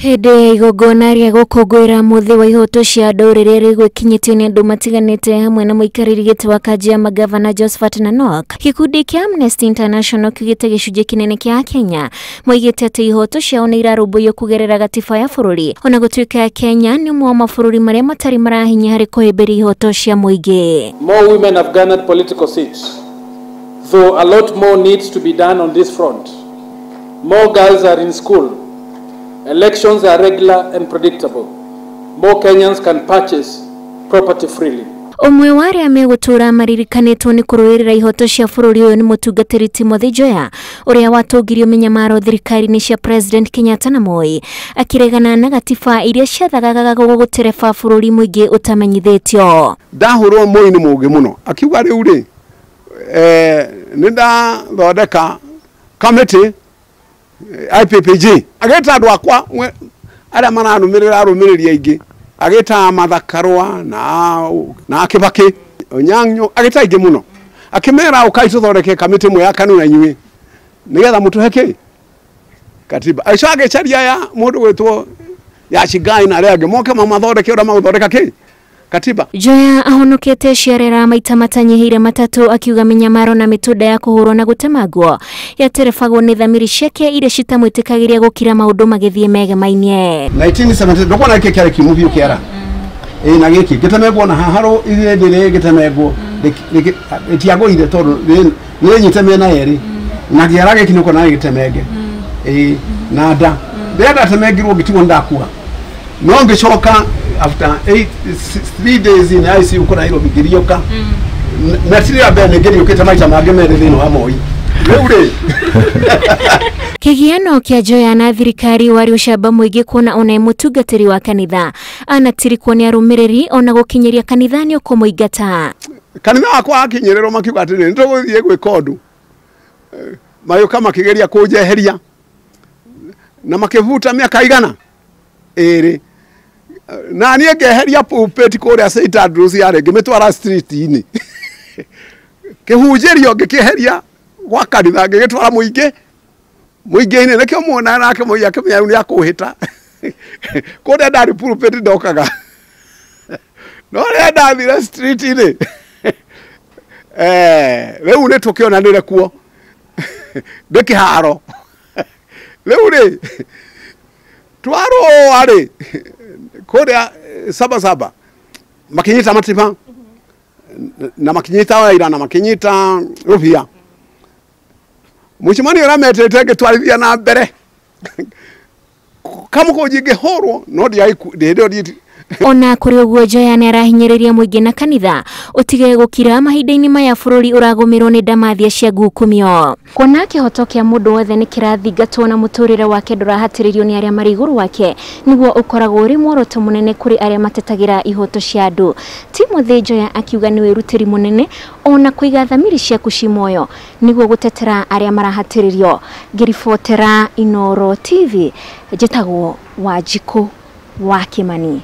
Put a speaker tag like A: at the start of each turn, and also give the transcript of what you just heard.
A: Hĩndĩ ya igongona rĩa gũkũngũĩra mũthĩ wa ihoto cia andũ rĩrĩa rĩgwĩkinyĩtio nĩ andũ matiganĩte hamwe na mũikarĩri gĩtĩ wa kanjũ ya magavana Josphat Nanok, gĩkundi kĩa Amnesty International kiugĩte gĩcunjĩ kĩnene kĩa Kenya moigĩte atĩ ihoto ciao nĩ irarũmbũiyo kũgerera gatiba ya bũrũri, ona gũtuĩka Kenya nĩ ũmwe wa mabũrũri marĩa matarĩ marahinya harĩ kũhĩmbĩria ihoto cia mũingĩ.
B: More women have garnered political seats, though a lot more needs to be done on this front. More girls are in school. Elections are regular and predictable. More Kenyans can purchase property freely.
A: Ũmwe wa arĩa megũtũũra maririkanĩtwo nĩ kũrũĩrĩra ihoto cia bũrũri ũyũ nĩ mũtungatĩri Timothy Njoya, ũrĩa watũngirio mĩnyamaro thirikari-inĩ cia President Kenyatta na Moi, akĩregana na gatiba iria ciathagaga gũtereba bũrũri mũingĩ ũtamenyithĩtio.
C: Ndahũrwo Moi nĩ mũũgĩ mũno, akiuga rĩu rĩ, nĩ ndathondeka kamĩtĩ IPPG, agĩta andũ akwa arĩa maranũmĩrĩra arũmĩrĩri aingĩ, agĩta Mathakarũa na Kĩbakĩ, Onyang'o, agĩta aingĩ mũno, akĩmera ũkai tũthondeke kamĩtĩ ĩmwe ya KANU na inyuĩ nĩgetha mũtũhe kĩ katiba. Agĩcoka agĩcaria ya mũndũ gwĩtwo ya Chigai na arĩa angĩ moke mamathondeke ũrĩa magũthondeka kĩ katiba.
A: Njoya ahonokete ciarera maita matanyihĩire matatũ, akiuga mĩnyamaro na mĩtũnda ya kũhũrwo na gũtemangwo yaterebagwo nĩ thamiri ciake iria citamwĩtĩkagĩria gũkira maũndũ magĩthiĩ megemainie.
C: 1970 ndũkuona gĩkĩ kĩarĩ kiumu biũ kĩara ĩ na gĩkĩ ngĩtemengwo na haha ithuĩ ndĩrĩ ngĩtemengwo ĩtiagũire tondũ nĩ nyite mĩena yerĩ na kĩara gĩkĩ nĩũkuona gĩtemenge ĩ na nda rĩrĩa ndatemengirwo ngĩtigwo nĩndakua, no ngĩcoka after 3 days in ICU kũ Nairobi ngĩriũka na ti rĩa mbere nĩ ngĩriũkĩte maita mangĩ merĩ thĩinĩ wa Moi. Rĩu rĩ
A: Kĩgiano kĩa Njoya na thirikari warĩ ũcamba mũingĩ kuona ona mũtungatĩri wa kanitha anatirikwo nĩ arũmĩrĩri ona gũkinyĩria kanitha nĩ ũkũmũingata.
C: Kanitha wakwa wakinyĩrĩrwo makiuga atĩrĩrĩ, nĩtũgũthiĩ gwĩka ũndũ, magĩũka makĩgeria kũnjeheria na makĩbuta mĩaka igana ĩrĩ, na niĩ ngeheria pulpit kũrĩa St Andrews yarĩ ngĩmĩtwara street-inĩ kĩhunjĩrio ngĩkĩeheria gwa kanitha ngĩgĩtwara mũingĩ mũingĩ-inĩ, nĩkĩo muona nake Moi akĩmenya rĩu nĩakũhĩta kũrĩa ndarĩ pulpit ndokaga, no rĩrĩa ndathire street-inĩ rĩu nĩ tũkĩonanĩre kuo ndĩ kĩharo. Rĩu rĩ twarũa rĩ kũrĩa Sabasaba makinyita Matiba na makinyita Waira na makinyita Rũbia, mũcemanio ũrĩa metĩte ngĩtwarithia na mbere kamũkũnji ngĩhũrwo no hĩndĩ ĩyo.
A: Ona kũrĩ ũguo Njoya nĩ arahinyĩrĩria mũingĩ na kanitha ũtige gũkira mahinda-inĩ maya bũrũri ũragũmĩrwo nĩ ndamathia cia ngukumio. Kuona kĩhoto kĩa mũndũ wothe nĩ kĩrathingatwo na mũtũrĩre wake ndũrahatĩrĩrio nĩ arĩa marĩ igũrũ wake nĩguo ũkoragwo ũrĩ muoroto mũnene kũrĩ arĩa matetagĩra ihoto cia andũ. Timothy Njoya akiuga nĩ wĩrutĩri mũnene ona kũiga thamiri ciaku ci muoyo nĩguo gũtetera arĩa marahatĩrĩrio. Ngĩribotera Inooro TV, njĩtagwo Wanjikũ wa Kimani.